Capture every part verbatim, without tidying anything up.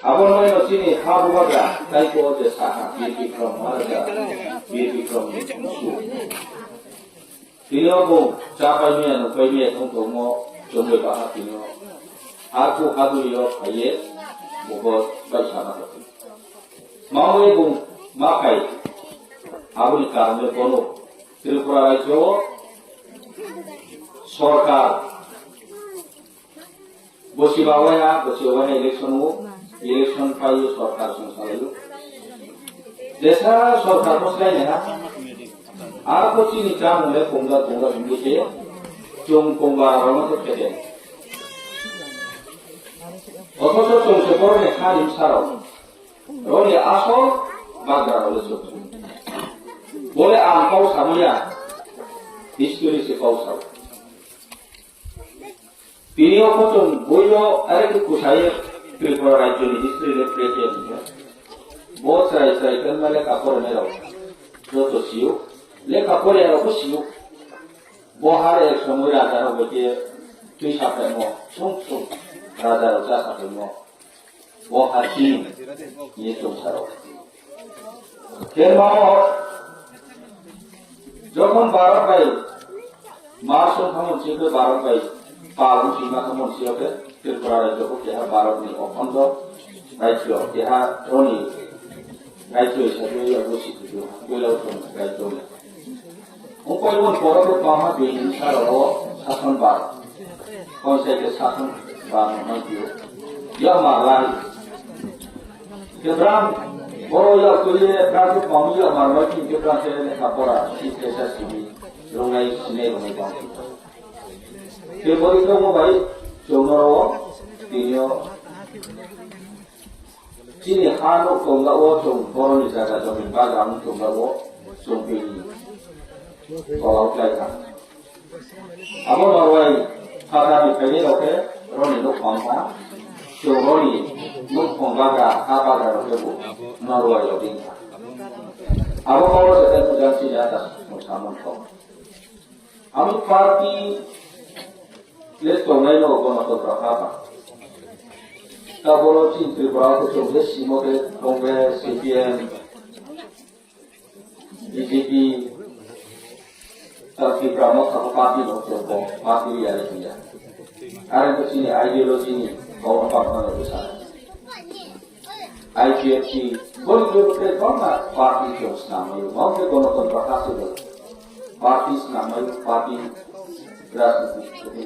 Abo noino chini ha bubagra, taibo je saha, Bir Bikram Maharaja, Bir Bikram ni busu. Tini o bo cha pai maya, nung pai maya, tong tongmo, chongbai baha tini o. Aku hadu yo phaiye, bobo bai sana hati. Mawi bo ma phai, aboni karon le bono. Tripura rajyo sorkar Bosi ba waiha, bosi waiha election o, election paio sorkar song salaio. Jesa sorkar bo salai ha. Arbo chini chamung le kongda kongda hingke se, chong kongba rong se kete. Othocho chong se borok ni ha rim sarok. Roni asol bagra rok le chok. Bole ang kau samuya, history se kau sao. Tini o kochom boino are khe kusai Tripura rajyo ni history le kre khe wngkha. Bo chwrai chwrai khe ma lekha porinai rok joto sio, lekha poriya rok bo sio. Bo har ek somoi raja rok bai khe twi sapaimo, sung sung raja rok cha sapaimo. Bo ha chini ni chwngsaro. Khe mao jokhon Bharat bai March wng thangmani swi khe Bharat bai pal wng sima thangmani swi khe Tripura rajyo khe keha Bharat ni okhondo rajyo, keha roni rajyo hisabe yago swi khe puila wng rajyo. Ungkoi mon poro khe kwbangma bini sara o sason bar. Konsai khe sason bar no nang kio. Ya ma lai. Kebram, boro ya kuye, bra khe kwbangma ya ma lai, kin kebram khe lekha pora, si khe sa sini, rongnai sinai rongnai bang. Kebori khe mo bai, chongnoro, tinio. Chini ha nuk tongla o, chwng boroni jaga jomin bagra wng tongla o, chwng bini tola o khlai kha. Abo norwai phatarni phainai rok khe roni nuk phang kha, chwng roni nuk phang bagra, ha bagra rok khe bo norwai rok wng kha. Abo kabo se tei puja chini ata samung thok. Ami party le tongnai no Ganatantro ha ba. Taboro chini Tripura o chwng je simo khe Congress, C P M, B J P, ta Tripura no thabo party no chwng bo, party ya le ya. Are to chini ideology ni kok no party no bisa. I P F T, boni bebak khe bangma party chwng snam maio, mao khe Ganatantro ha se bo party snam maio, party rajniti.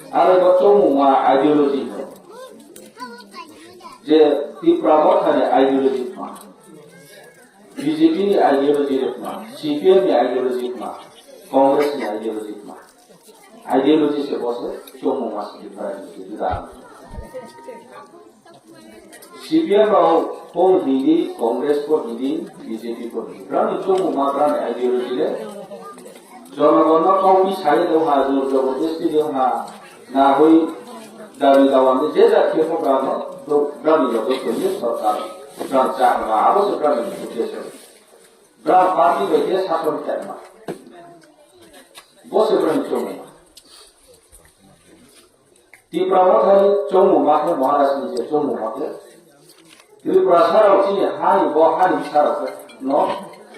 Aro bo chongmungma ideology hino. Je Tipra Motha ni ideology ma, B J P ni ideology ma, C P M ni ideology ma, Congress ni ideology ma. Ideology se bo se chongmungma se different se juda. C P M rok pon hindi, Congress pon hindi, B J P pon hindi. Brani chongmungma brani ideology le. Jonogonno kaupi sai dongha, jor jabardasti dongha, nahui dabi dawan je jat khe pho brano, brani loge khe sorkar, bran chakma, abo se brani uddesho. Bra party bai khe sason khaima. Bo se brani chongmungma. Tipra Mothani chongmungma khe Maharaj ni je chongmungma khe Tripura sarok chini hani bo hani sarok khe no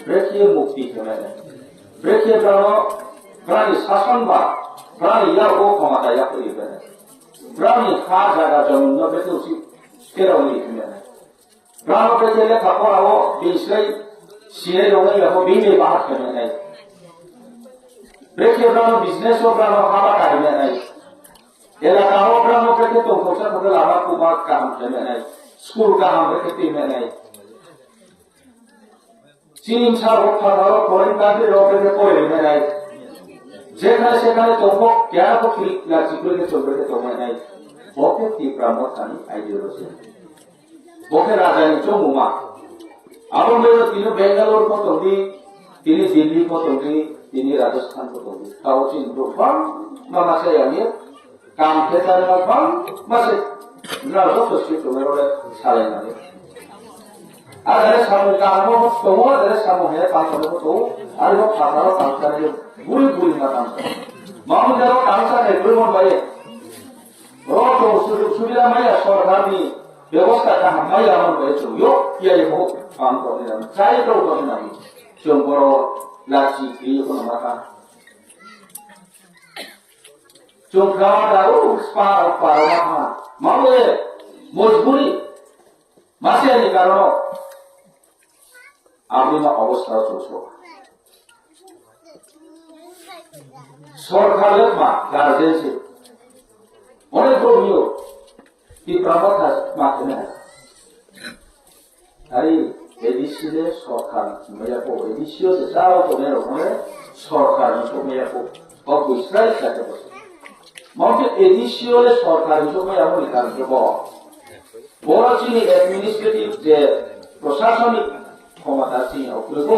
brekhe mukti khe mene. Brekhe brano brani sason ba brani yago khomata yakri bene. Brani ha jaga jomin no brekhe usi kerao ni khe mene. Brano brekhe lekha pora o bini slai sinai rwnai yabo bini bai bahar khe mene. Brekhe brano business o brano haba kari mene. Elaka o brano brekhe tongthoksa thokhe lama kuma kaham khe mene. School kaham brekhe twi mene. Chini bwsa rok phataro foreign country rok brekhe pori mene. Jekhane sekhane tongbo keha bo klik na chikli khe tong brekhe tong mene. Bo khe Tipra Mothani ideology. Bo khe raja ni chongmungma. Abo mero tini Bangalore pho tongdi, tini Delhi pho tongdi, tini Rajasthan pho tongdi. Tao chini borok bangma masa yangye, kam khe chari ma bangma se. Na joto si tongmero le salai nani. Adare samung kaham bo tongo, adare samung he pang tongmo tongo, ari bo phataro pang chari buri buri ma tang. Mamu jaro kam sa khe buri mon bai. Ro to sujug subida maya sorkar ni. Bebosta kaham mai ya man bai chung yo ya ya ho pam to ni ram chai to to ni nami. Chung boro lachi kri ko na mata. Chung kha da u spa o pa ro ma ha. Ma le mojburi. Masi ani karono. Aboni ma obostha o chung so. Sorkar le ma guardian se. Onek boro hiyo. Tipra Motha ma kene. Ari A D C le sorkar maya ko, A D C o se chao ko ne ro ne sorkar ni ko maya ko. Ko bui sai sai ko. Mo ke A D C o le sorkar ni ko maya mo ni kan ko. Boro chini administrative je prosasonik khomota chini okre ko.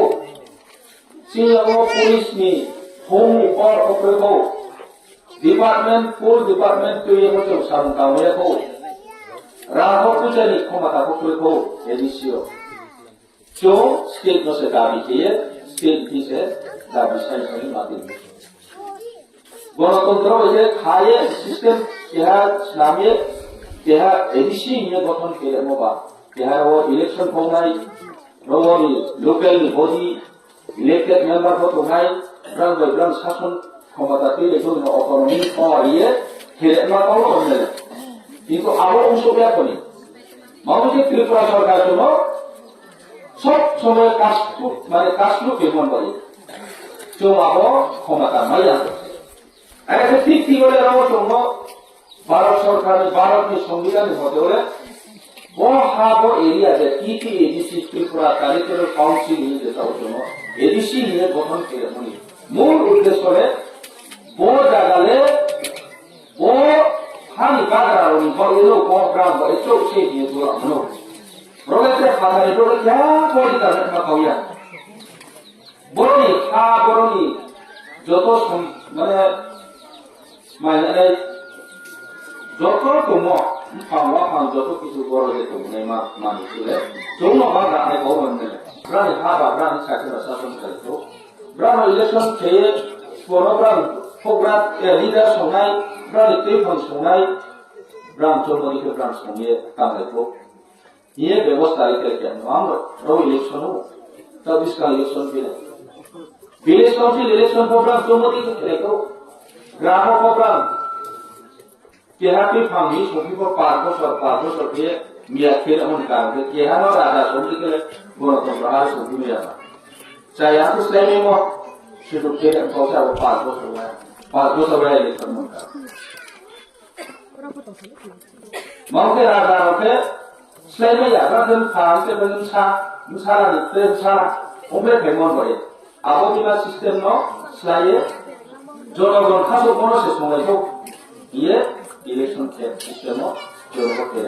Chini o police ni home ni por okre ko. Department, full department twi emo chwng samung tangmaya kho. Rang kho puisa ni khoma ta kho kwi kho A D C o. Chwng state no se dabi khiye, state ni se dabi sai sai ma twi. Gonotontro bai khe khaye system keha swnamye, keha A D C hiye gothon khe mo ba. Keha ro election khongnai, ro ni local ni body, elected member bo tongnai, brang bai brang sason khomota twi rwgwi no autonomy power ye kheletma tong tong nai. Kintu abo wngsuh ya koni. Mabo je Tripura sorkar chwngno sob somoy kaslu, mane kaslu khe mon bai. Chwng abo khomota maya. Are khe thik thik ole ro chwngno Bharat Sorkar ni, Bharat ni Songbidan ni mote ole, bo ha bo area je T T A D C Tripura Territorial Council ni je tao chwngno A D C ni gothon khe mani. Mul uddesho le, bo jaga le, bo ha ni bagra rok ni bo elo bo gram bo echo se ni dura mano. Role te phatari role kya ko di ta ma kauya. Boroni ha, boroni joto som-, mane, mane, joto tongo, buphang waphang joto kisu boro je tongnai ma, mani sile, chwngno ba rwnai bo mannai, brani ha ba, brani sakhe ba sason khaito, brano election kheye, bono bran program, eh, leader songnai, brani twiphang songnai, bran chwngno dikhe bran songye tanglaito. Hiye bebosta ri khe khe no ang ro election o. Ta biska election pila. Village council election program chomodi khe khe ko. Gramo program. Keha twi phang ni songpi ko par bosor, par bosor khe miya khe amon kar khe keha no raja songpi khe gonotontro har songpi miya ba. Chaya ko slai mo. Situ khe ko sa par bosor ba. Par bosor ba election mon kar. Mangke raja rok khe slai maya, ba khe bwkha hwnkhe bwsa, bwsa rani tei bwsa omre khe mon bai. Abo bima system no slai ye, jonogon khasok mono se songlai kho. Ye election khe system o jonogo khe.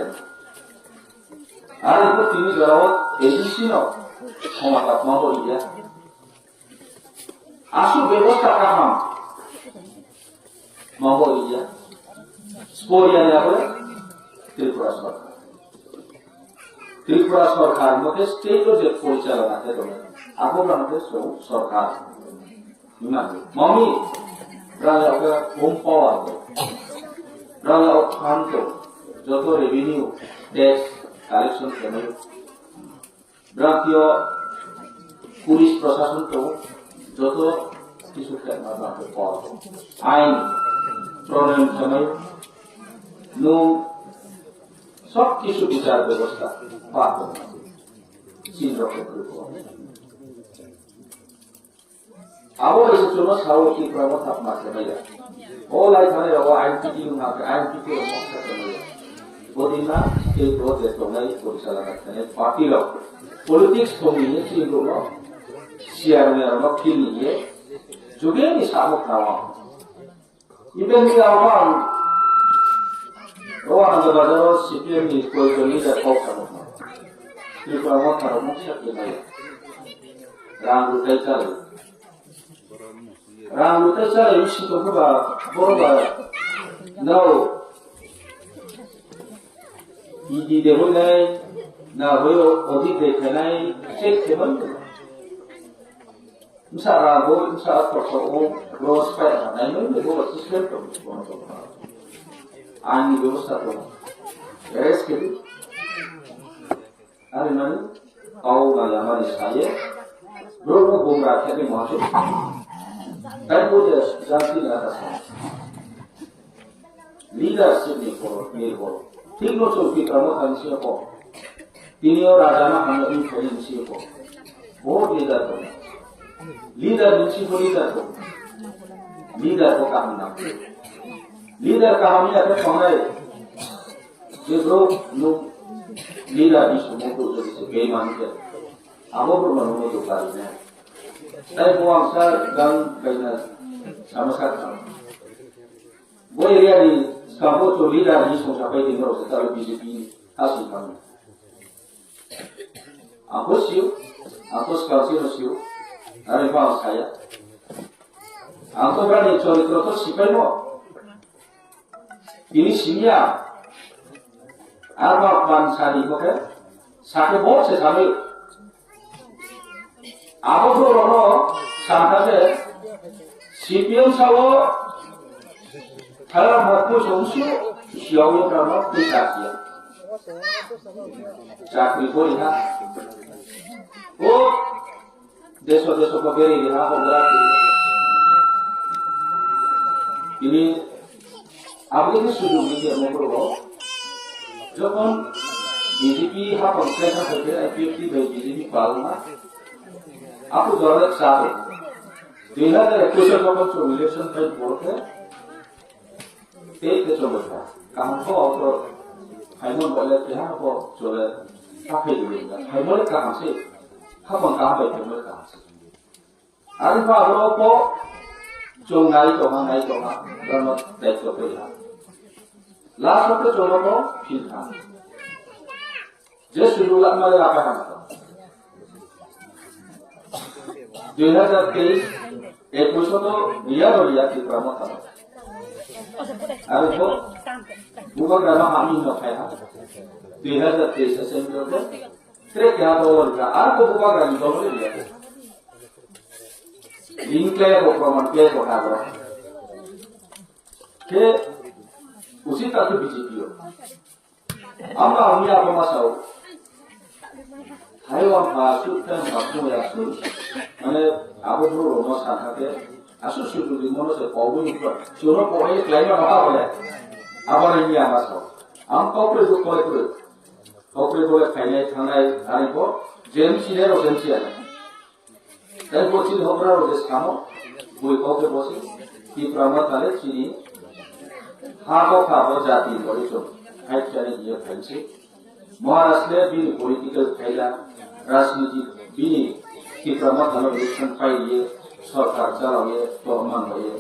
Ar iko tini jorao A D C no khomata ma bo iya. Aswk bebosta kaham. Mabo iya. Sporia ni abole Tripura Sorkar. Tripura Sorkar mote state o je porichalona khe tongo. Abo mote so-, sorkar. Mami, rang ya ke home power to. Rang ya khan to. Joto revenue, tax, collection khe Bwrang twiyo police prosason tongo, joto kisu khlaima bangkhe kok. Ain pronoyon khlaimayo, nwng sob kisu bichar bebosta ba tongo. Chini rok khe kwrwi kok. Abo bai se chwngno sao Tripura Motha ma khe maya. O lai thani rogo I N P T wngma khe I N P T rok moksa khe maya. Bodina state o je tongnai porichalona khainai party rok politics thongni chini rokno chairman rokno philni ye jugeni samo khnao. Even ni abo ang o Anandabazar o C P M ni koyekjon leader kok samo. Tripura Motha rok moksa khe maya. Rang rwtai chalai. Rang rwtai chalai bisi tongkhe ba, borok ba, no, E D de hwnai, na hoi audit de khainai, check khe man. Bwsa rang bo, bwsa khorsa o, bro spy ha nai, no, no, bo system tong, tong, tong. Ani bebosta tong. Rest khe di. Ani mani, kau na yamani saye, bro no gumra khe ni masu. Tai bo de janti na ta sa. Leadership ni boro, ni boro. Thik no chwng Tipra Motha ni siyako. Tini o raja no hamya wng thai ni siyako. Bahut leader tongo. Leader ni siyako leader tongo. Leader ko kaham nang. Leader kaham ya khe tongnai. Je bro no leader ni sumo ko je se beiman khe. Abo bro no no to kari ne. Tai bo ang sa dan kaina sama sa. Bo area ni skang bo to leader ni song sapai di norok ta B J P ni asing kami. Ang bo siu, ang bo skang sino siu, ari ba ang saya. Ang to brani choritro to sipai mo. Ini simya. Apa pan sani ko ke? Sake bo se sami. Abo borokno sakha je C P M sao thala hapui songsu siyawi tamo tisa siya. Chakri kori ha. O deso deso ko beri ha ko bera. Ini Aboni sujug ni je mokol rok, jokhon B J P hapang khe hapang khe I P F T bai B J P palma, apo dole charo. Dui hazar ekush jokhon chwng election pai borok khe, tei khe chwng kha. Kaham kho auto, phaimon bole keha kho chole, ta phai dui, phaimon kaham se, hapang kaham bai phaimon kaham se. Ani pha abo po chwng nai tongma, nai tongma, rano daityo koi ha. Last o to chwng no po phil kha. Je sudu la mare apa ha to. Dui hazar teis, ekush to biya ro biya Tipra Motha. Ani po bubagra no hami no khai ha. Dui hazar teis assembly o tre kya to wal ka, ar ko bubagra ni dol ya. Ring khe bo proman khe bo ha bro. Khe usi ta tu B J P o. Amma ami apa masau. Hai wa ba su ta ba ko ya su. Mane abo bro ro no sa kha khe. Asu su tu di mono se ko bu ni ko. Su no ko ai klai ma ba ko ya. Abo ni ya masau. Am ko pre du ko pre. Ko pre ko khainai thangnai ani ko. Jem si ne ro jem si ya. Tei bo chini hokra rok je samo, bui kok je bosi, Tipra Motha le chini ha kok ha bo jati bori chum, hai chani hiye phainsi. Maharaj le bini political phaila, rajniti bini Tipra Motha no election pai ye, sorkar chalao ye, torman bai ye.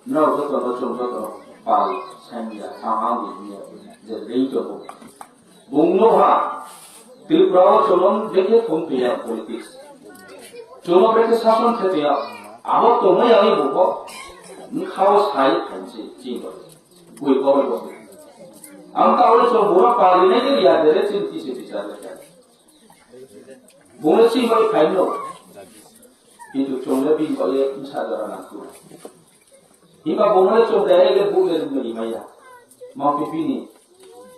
Nrao joto no chum joto no pal, sanya, ahang ye, je rei to bo. Bungno ha, Tripura o cholon beke thum tiya politics. Cholon beke sason khe tiya, abo tongma yangwi buko, nkhao sai thansi, chingko, bui koro bo. Ang ta oro chwng bura pari nai de ya dere chin kisi bichar le kya. Bungno chingko khaino, kintu chwng le bini ko ye nsa jora nang tu. Himba bungno le chwng dere le bu le rimai maya. Mangpi bini,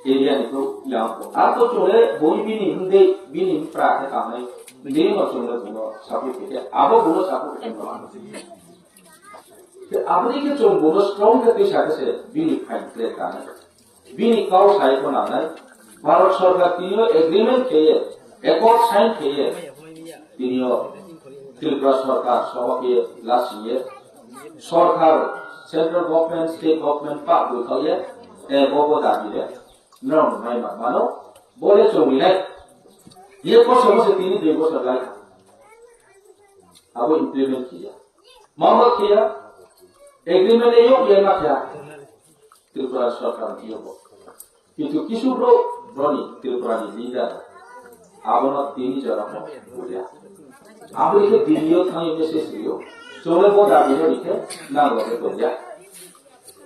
Area ni kok yang ko. Ako chole boi bini hwndai bini mpra khe tangnai. Hwndai no chole bono support khe. Abo bono support khe no. Te aboni khe chong bono strong khe twi sa khe se bini fight khe tangnai. Bini kau sai ko nangnai. Bharat Sarkar tini o agreement khe ye, accord sign khe ye. Tini o Tripura Sarkar sobo khe lasing ye. Sarkar, central government, state government pa bui khe ye. E bobo dabi ye. Norok nai ma mano, bole chongwi nai. Ye koso mose tini dui bosor lai. Abo implement khiya. Mama khiya. Agreement e yok ye ma khiya. Tripura Sarkar khiya bo. Kintu kisu bro, broni Tripura ni leader. Abono tini jora ko bulia. Abo ikhe Delhi o thangwi message riyo. Chole bo dabi no ikhe nang loge bulia.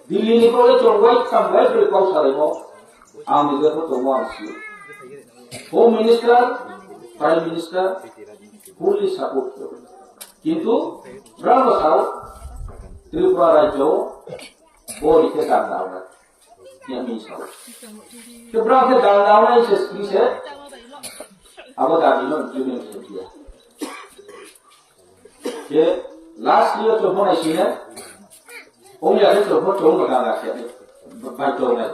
Delhi ni kole chongbai thambai bwrwi kok salaimo, ang ni jepho tongo ang sio. Home Minister, Prime Minister, fully support kho. Kintu brang bo sao, Tripura rajyo bo rikhe dang dang na. Ya mi sao. Ke brang khe dang dang na ise skri se. Abo dabi no implement khe ya. Ke last year chwng phano sine, ong ya ke chwng phano chwng no ganga khe, bai chwng nai.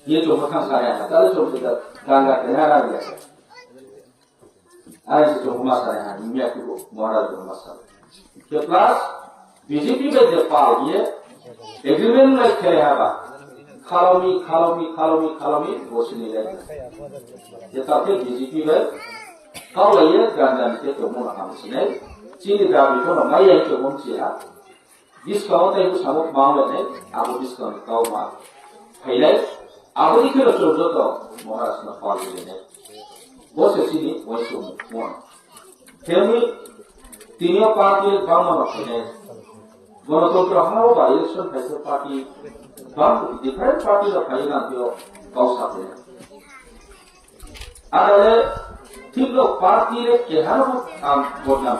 Ye chwng phano thang sa ya, ta le chwng phano ganga khe na ra ya. Ai se chwng ma sa ya, ni ya ku mo ra chwng ma sa. Ke plus B J P bai je pal ye agreement lai khe ha ba. Khalomi, khalomi, khalomi, khalomi, bo sini lai. Je ta ke B J P bai Kau lai ye gan gan khe tongmo no ham sinai. Chini dabi phano mai ya tongmo si ha. Discount tai bu samok mang le nai, abo discount kau ma. Phailai, abo ni khelo chwng joto Maharaj no pal le nai. Bo se chini waisuk mo. Themwi tini o party bangma no phainai. Gonotontro ha o ba election phaisa party bang different party no phai nang tio kau sa phainai. Adale thikno party le kehar bo ang bodnam.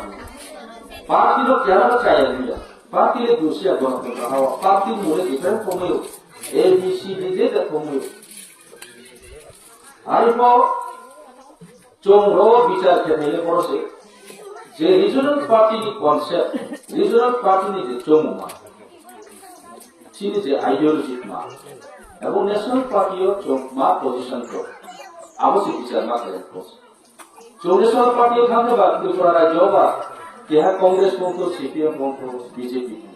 Party no kehar bo chaya niya. Party le dusia gonotontro ha o. Party mule different form yo. A B C D je je form yo. Ari po Chwng ro bichar khe phaile borok se je regional party ni concept, regional party ni je chwngma, chini je ideology ma, abo national party o chwng ma position ko, abo se bichar ma khe ko. Chwng national party o thangkhe ba Tripura rajyo ba keha Congress bongkho, C P M bongkho, B J P bongkho.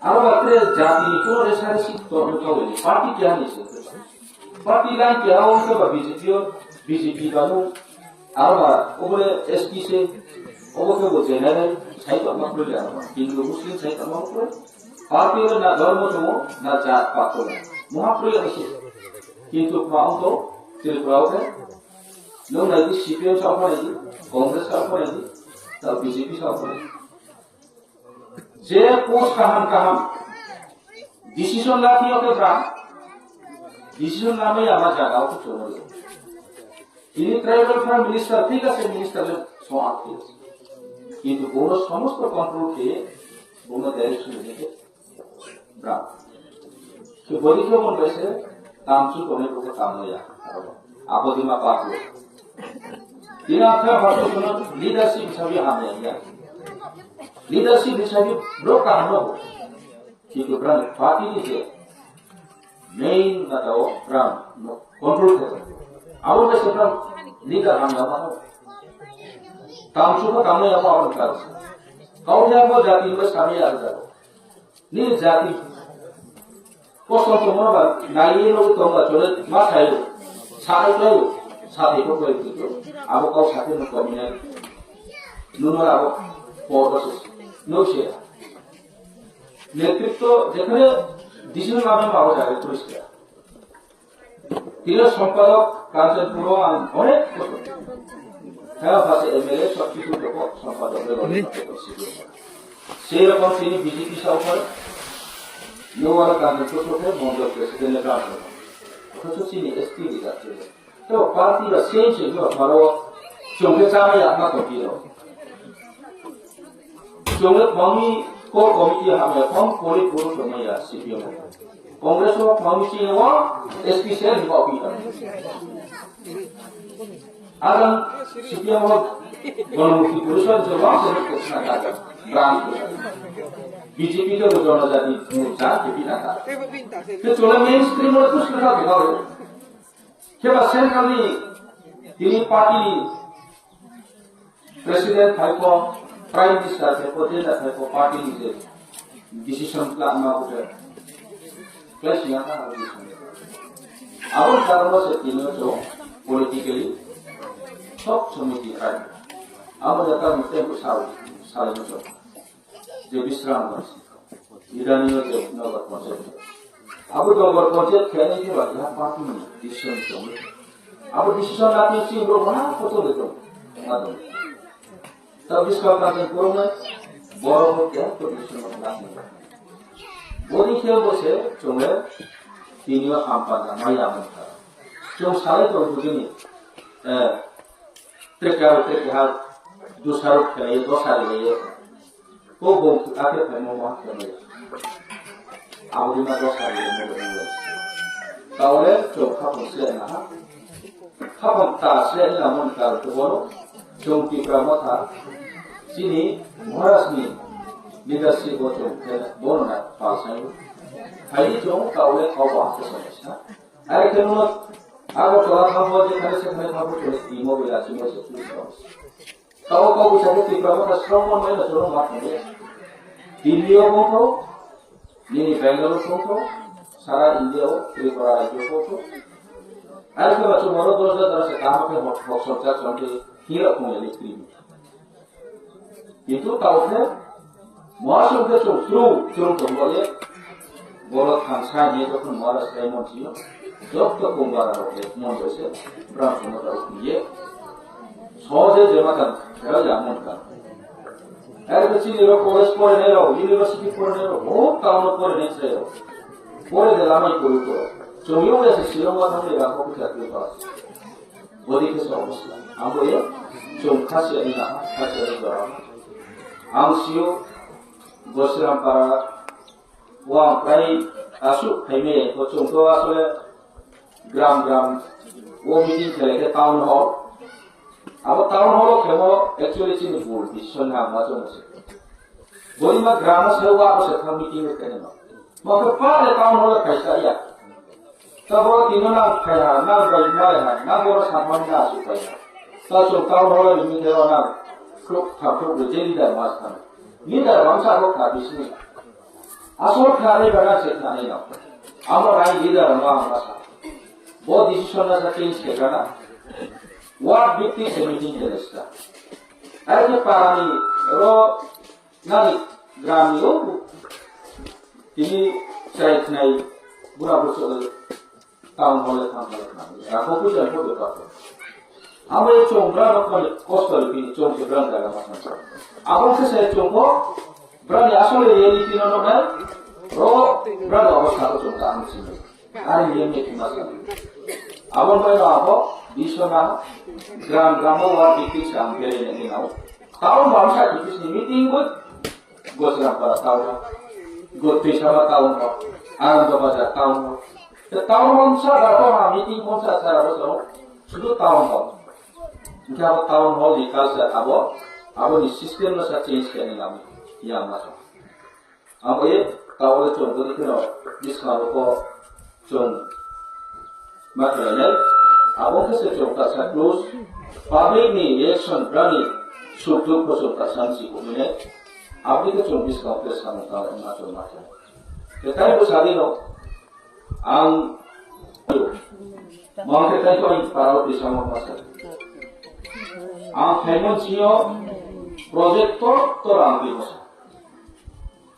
Aro ba tere jati ni kono resaresi to no kau ni party kya ni se. Party line kya o ke ba B J P o, B J P ba no. Aro ba obore S T se, obo ke bo general sai to ma kule aro. Hindu Muslim sai to ma kule. Party o na dharma to na jat pa to. Moha kule ase. Kintu ma on to Tripura o ke. No na di C P M sa ko ni, Congress sa ko ni, ta B J P sa ko ni. Je post kaham kaham decision la phiyo khe bra decision la mai ama jaga o chongo. Ini tribal farm minister thik ase, minister le so ate. Kintu bono somosto control khe bono direction dikhe bra. Ke bori khe mon baise tamsu kone ko tamno ya. Abo dima pa ko. Dina kha ba ko leadership sabi hamya ya. Leadership hisabe bro kaham no. Kintu brang party ni je main mata o brang no control khe. Abo bai se brang leader ham ya ma. Tam su ko tam ya ma on kar. Kau ya ko jati ba sami ya da. Ni jati. Kosto tongma ba nai no tongma chole ma sai. Sai ko sai ko ko. Abo kau sai no ko ni. Nuno abo. Por no se. নেতৃত্ব যেখানে ডিসিশন নামে পাওয়া যাবে পরিষ্কার। তিনি সম্পাদক কাঞ্চনপুর আমি অনেক কষ্ট। হ্যাঁ, পাশে এমএলএ সব কিছু সম্পাদক। সেই রকম তিনি বিজেপি সরকার, নোয়ার কাঞ্চনপুর সরকার মন্ডল প্রেসিডেন্ট। অথচ তিনি এসপি লিডার ছিলেন। To party ba same se no paro chongke chama ya ma to kiro. Chongke kami core committee ha ya kom polit buru chongma ya C P M. Congress o kami si wa S P se ni ba pi ta. Adam C P M o Bonomukti Purusha je wa se ko sa ka brand ko. B J P ke jonojati morcha ke pi na ka. Ke chole mainstream o kus na ka. Khe ba central ni tini party ni president phaikho, prime minister phaikho, jeta phaikho party ni je decision kla ma khe. Kla sina ta abo decision. Abo karon se tini to politically sok somiti khai. Abo jata mute ko sal, sal no. Je Bisramganj, Iraniyo je Nagar Panchayat. Abo Nagar Panchayat khainai khe ba keha party ni decision tongo. Abo decision lati sing rok ma kotor de tong. Ma tong. Ta Bisramganj ni koroknai borok bo keha to decision rok lati. Boni khe bo se chongle tiniyo hampa da maya mangkha. Chong salai tong bujini. Eh, Trekha, trekha, dusaro khelaiyo, dosari laiyo. Ko bo ake phaimo ma khelaiyo. Abo dima dosari laiyo, mo laiyo. Taole chokha pon se na ha. Khapang ta se lamon kar to bono chwng Tipra Motha chini Maharaj ni leadership o chwng khe bono na pal sai. Hai chwng ka ule khau ba ko sa sa. Hai khe no abo tola kham bo je khare se khare kham bo chwng imo bila chimo se tu. Tao kok bisa khe Tipra Motha srong mon mai na srong ma thang ya. Delhi o bo to, nini Bangalore o bo to, sara India o, Tripura rajyo o bo to. Ar khe ba chwng oro dos hajar se kaham khe hok, hok sorkar chwng khe hira kong ya ni kri. Kintu tao khe Maharaj khe chwng chwng chwng tong bo ye. Borok thangsa hinwi jokhon Maharaj khlai monthio, jotto Kumbar rok le mon bai se, Brahma Kumbar rok hinwi, sohode je matan kheral ya mon kha. Aro chini rok college porinai rok, university porinai rok, bahut town o porinai chwrai rok. Pore de lamai pori poro. Chwng yo ya se Shillong ma thangwi rang kok kha khe pa. Bodi khe se obostha. Ang bo ye, chwng khasi ani na, khasi ani jora. Ang sio, Gosiram para, Wang kai asuk khaimai, bo chwng to asole gram gram o meeting khlai khe town hall. Abo town hall o khemo actually chini bul decision ha ma chwng se. Boni ma gram o se wa o se thang meeting khe no. Mo khe pa le town hall o khaisa ya. Ta bo tino nang khaiha, nang bai mai ha, nang bo samani na asuk khaiha. Ta chwng town hall o meeting khe o nang khuk thap khuk je leader mas thang. Leader bangsa bo kha bisni. Asol kha rei bana se kha nai no. Amo rai leader no ang basa. Bo decision na sa change khe gana. Ward victim se meeting khe resta. Ai khe para ni ro nani gram ni o. Tini chai khnai bura buso. Town hall e thang hall e thang. Rakho puja ko de pa. Abo e chong bra no kali kosto le pini chong se bra jaga ma thang. Abo se se chong ko bra ni asol reality no no nai. Ro bra no abo sa ko chong ta ang sini. Ari ye me ki ma sa. Abo no no abo bisona gram gram o wa ki ki sa ang bere ne ni nao. Town hall sa ki ki meeting ko Gosrampara town hall, Gotrisama town hall, Anandabazar town hall. Te town hall sa da to ha meeting hall sa sa da to. Sudu town hall. Engke abo town hall ni culture abo, abo ni system no sa change khe ni lam yang ma sa. Abo ye town hall chong bodi kheno biskang ko Chwng ma khlainai, abo khe se chwng ta sa close. Public ni reaction brani sukduk bo chwng ta sa si kuminai. Abo khe chwng biskang khe samung ta ma chwng ma khlai. Khe tai bo sadi no ang mang khe tai ko parao tisa ma ma sa. Ang khaimon sio project to to rang bi mo sa.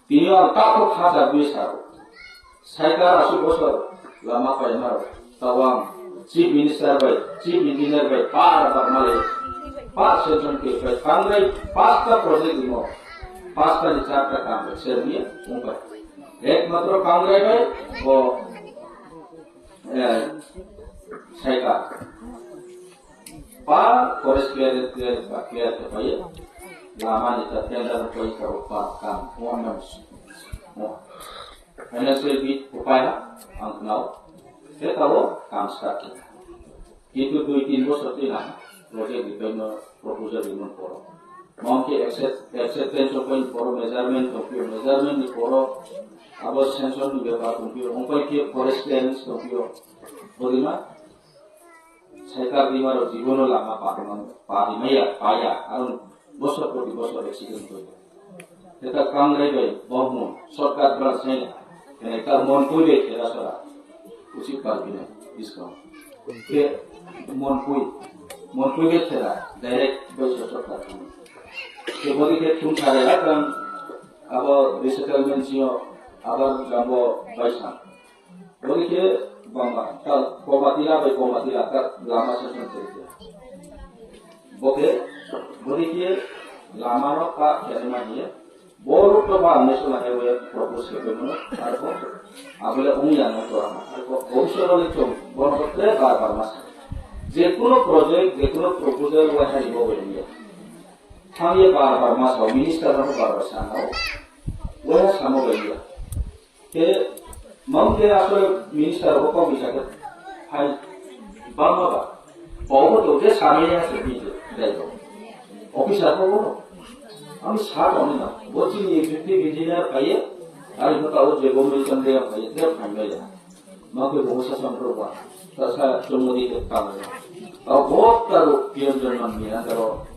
Tini ang takhuk kha jagwi sao. Saikar aswk bosor lama paima rok. Tawang Chief Minister bai, Chief Engineer bai par par male. Par sanction khe bai tangrai pasta project dimo. Pasta ni charta kam bai serni ungpai. Ekmatro tangrai bai bo, eh, Saikar. Pa forest clear, clear, clear to paye. Lama ni ta tender to paye ka pa kam. Mo nam. Mo. Financial bit upaya ang nao. Te tabo kam start. Kintu dui tin bosor tin ang project ni paino proposal ni mon poro. Mom ke accept, acceptance of point poro, measurement of your measurement ni poro. Abo sanction ni bepar kumpio. Ongpai ke forest clearance kumpio. Bodima. Saikar dima rok jibono lama pariman, parimaya, paya, aro bosor proti bosor accident hoya. Eta kangrai bai, bohmon, shortcut bra saina, kene ka monpui bai khera sora, usi parkina, discount. Ke monpui, monpui bai khera, direct bai shortcut. Ke bodi ke thum sare akam, abo resettlement sio, abar jambo bai sang. Bodi khe bangma ta komatila bai komatila ta lama sanction khe. Bo khe bodi khe lama no pa khe ma hiye. Bo road to ba national highway propose khe mano. Arko abole ung ya no to. Arko bhobishyot ni chong bono tre bar bar ma sa. Je kono project, je kono proposal wa hari bo bai ya. Thang ye bar bar ma sa, minister no bar bar sa no. Wa samo bai ya. Khe, mom khe asole minister bo kok bisa khe phai bangma ba. Obo to je sanai ya se bini dai do. Officer ko bo. Ami sa ko na. Bo chini executive engineer kaiye. Ari ko tao je government kan de kaiye de kaiye ya. Ma ko bo sa sam pro ba. Ta sa chomodi de ka. Tao bo ta ro P M Jaman ni na ta ro.